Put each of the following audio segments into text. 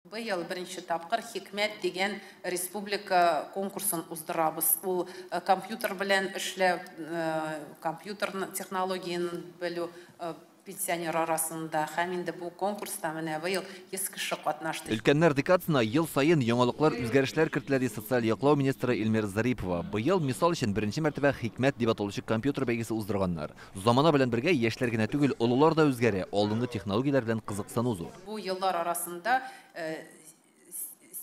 Быел беренче тапкыр «Хикмәт» дигән республика конкурсын уздырабыз. Ул компьютер белән эшләү, компьютер технологияне белү пенсионер арасында, һәм инде бу конкурста менә быел 100 кеше катнашты. Өлкәннәр декадасына ел саен яңалыклар, үзгәрешләр кертелә, ди социаль яклау министры Эльмира Зарипова. Быел, мисал өчен, беренче мәртәбә «Хикмәт» дип аталучы компьютер бәйгесе уздырганнар. Замана белән бергә яшьләр генә түгел, олылар да үзгәрә, алдынгы технологияләр белән кызыксыну зур. Бу еллар арасында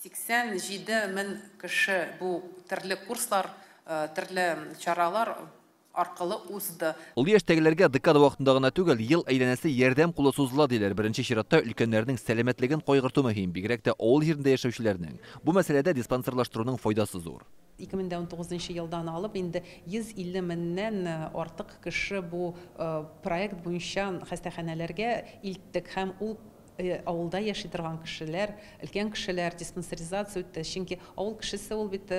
87 мең кеше бу төрле курслар, төрле чаралар аркылы узды. Олы яшьтәгеләргә декада вакытында гына түгел, ел әйләнәсе ярдәм кулы сузыла, диләр. Беренче чиратта өлкәннәрнең сәламәтлеген кайгырту мөһим, бигрәк тә авыл җирендә яшәүчеләрнең. Бу мәсьәләдә диспансерлаштыруның файдасы зур. 2019 елдан алып инде 150 меңнән артык кеше бу проект буенча хастаханәләргә илттек, һәм ул авылда яши торган кешеләр, өлкән кешеләр диспансеризация үтте. Чөнки авыл кешесе ул бит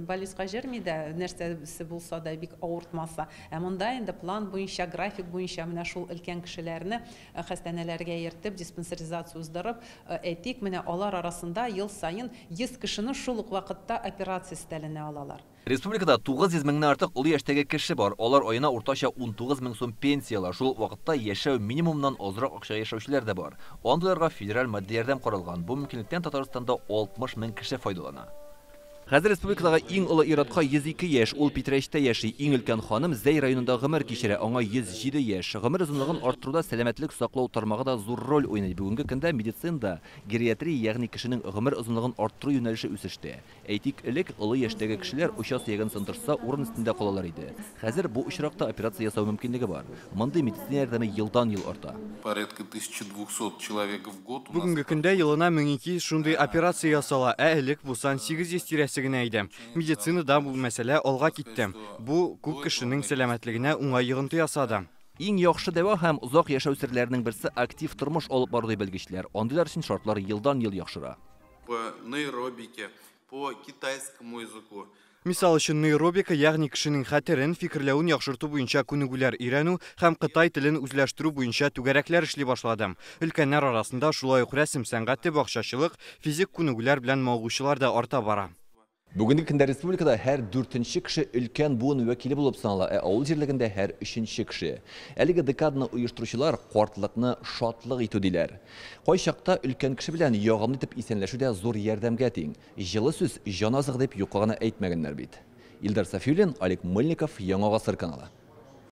больницага йөрми дә, нәрсәсе булса да бик авыртмаса. Ә монда инде план буенча, график буенча менә шул өлкән кешеләрне хастаханәләргә йөртеп, диспансеризация уздырып, әйтик, менә алар арасында ел саен 100 кешене шул ук вакытта операция өстәленә алалар. Республикада 900 меңнән артык олы яшьтәге кеше бар. Алар аена уртача 19 мең сум пенсия ала. Шул ук вакытта яшәү минимумыннан азрак акчага яшәүчеләр дә бар. Андыйларга федераль матди ярдәм каралган. Бу мөмкинлектән Татарстанда 60 мең кеше файдалана. Хәзер республикадагы иң олы ир-атка 102 яшь, ул Питрәчтә яши. Иң өлкән ханым Зәй районында гомер кичерә, аңа 107 яшь. Гомер озынлыгын арттыруда сәламәтлек саклау тармагы да зур роль уйный. Бүгенге көндә медицинада гериатрия, ягъни кешенең гомер озынлыгын арттыру юнәлеше үсештә. Әйтик, элек олы яшьтәге кешеләр оча сөяген сындырса, урын өстендә калалар иде. Хәзер бу очракта операция ясау мөмкинлеге бар. Мондый медицина ярдәме елдан-ел арта. Порядка 1200 человек в год у нас. Бүгенге көндә елына 1200 шундый операция ясала, ә элек бу сан 800 тирәсе генә иде. Медицинада бу мәсьәлә алга китте. Бу күп кешенең сәламәтлегенә уңай йогынты ясады. Иң яхшы дәва һәм озак яшәү серләренең берсе актив тормыш алып бару, ди белгечләр. Андыйлар өчен шартлар елдан-ел яхшыра. По нейробике, по китайскому языку. Мисал өчен, нейробика, ягъни кешенең хәтерен, фикерләвен яхшырту буенча күнегүләр өйрәнү һәм кытай телен үзләштерү буенча түгәрәкләр эшли башлады. Өлкәннәр арасында шулай ук рәсем сәнгате, бакчачылык, физик күнегүләр белән мавыгучылар да арта бара. Бүгенге көндә республикада һәр дүртенче кеше өлкән буын вәкиле булып санала, ә авыл җирлегендә һәр өченче кеше. Әлеге декаданы оештыручылар картлыкны шатлык итү диләр. Кайчакта өлкән кеше белән ягымлы итеп исәнләшү дә зур ярдәмгә тиң. Җылы сүз җан азыгы дип юкка гына әйтмәгәннәр бит. Илдар Сафиуллин, Олег Мыльников, Яңа Гасыр каналы.